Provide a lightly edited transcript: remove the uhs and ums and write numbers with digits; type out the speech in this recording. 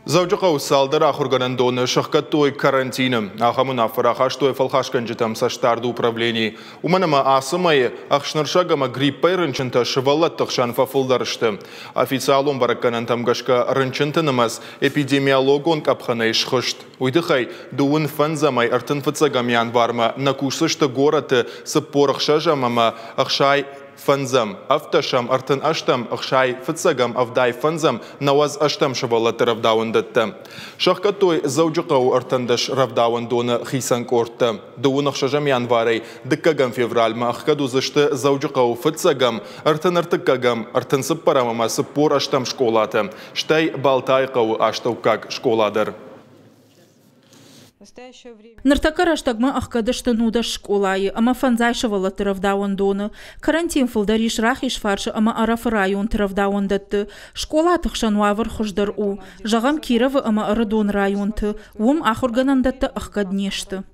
Дзӕуджыхъӕуы цалдӕр ахуыргӕнӕндоны сӕхгӕдтой карантины. Ахӕм уынаффӕ рахастой фӕлхасгӕнджытӕм цӕстдарды управленийы. Уымӕн ӕмӕ ацы мӕйы ӕхснырсӕг ӕмӕ гриппӕй рынчынтӕ сывӕллӕтты хсӕн фӕфылдӕр сты. Официалон бӕрӕггӕнӕнтӕм гӕсгӕ рынчынты нымӕц эпидемиологон къӕпхӕнӕй схызт. Уый тыххӕй дыууын фӕндзӕмӕй 35 январмӕ нӕ кусдзысты горӕты 46-ӕм ӕмӕ 65-ӕм, 17-ӕм, 38-ӕм, 65-ӕм, 75-ӕм, 98-ӕм сывӕллӕтты рӕвдауӕндӕттӕ. Сӕхгӕдтой Дзӕуджыхъӕуы 13 рӕвдауӕндоны хицӕн къордтӕ. Дыууын ӕхсӕзӕм январӕй дыккӕгӕм февралмӕ ӕхгӕд уыдзысты Дзӕуджыхъӕуы фыццӕгӕм, 33-ӕм, 34-ӕм ӕмӕ 48-ӕм скъолатӕ, стӕй Балтайы хъӕуы астӕуккаг скъола дӕр. Ныртӕккӕ рӕстӕгмӕ ӕхгӕд сты 19 скъолайы ӕмӕ фӕндзай сывӕллӕтты рӕвдауӕндоны. Карантин фылдӕр ис Рахизфарсы ӕмӕ Ӕрӕфы районты рӕвдауӕндӕтты. Скъолаты хсӕн уавӕр хуыздӕр у. Зӕгъӕм, Кировы ӕмӕ Ӕрыдоны районты. Уым ахуыргӕнӕндӕттӕ ӕхгӕд не сты.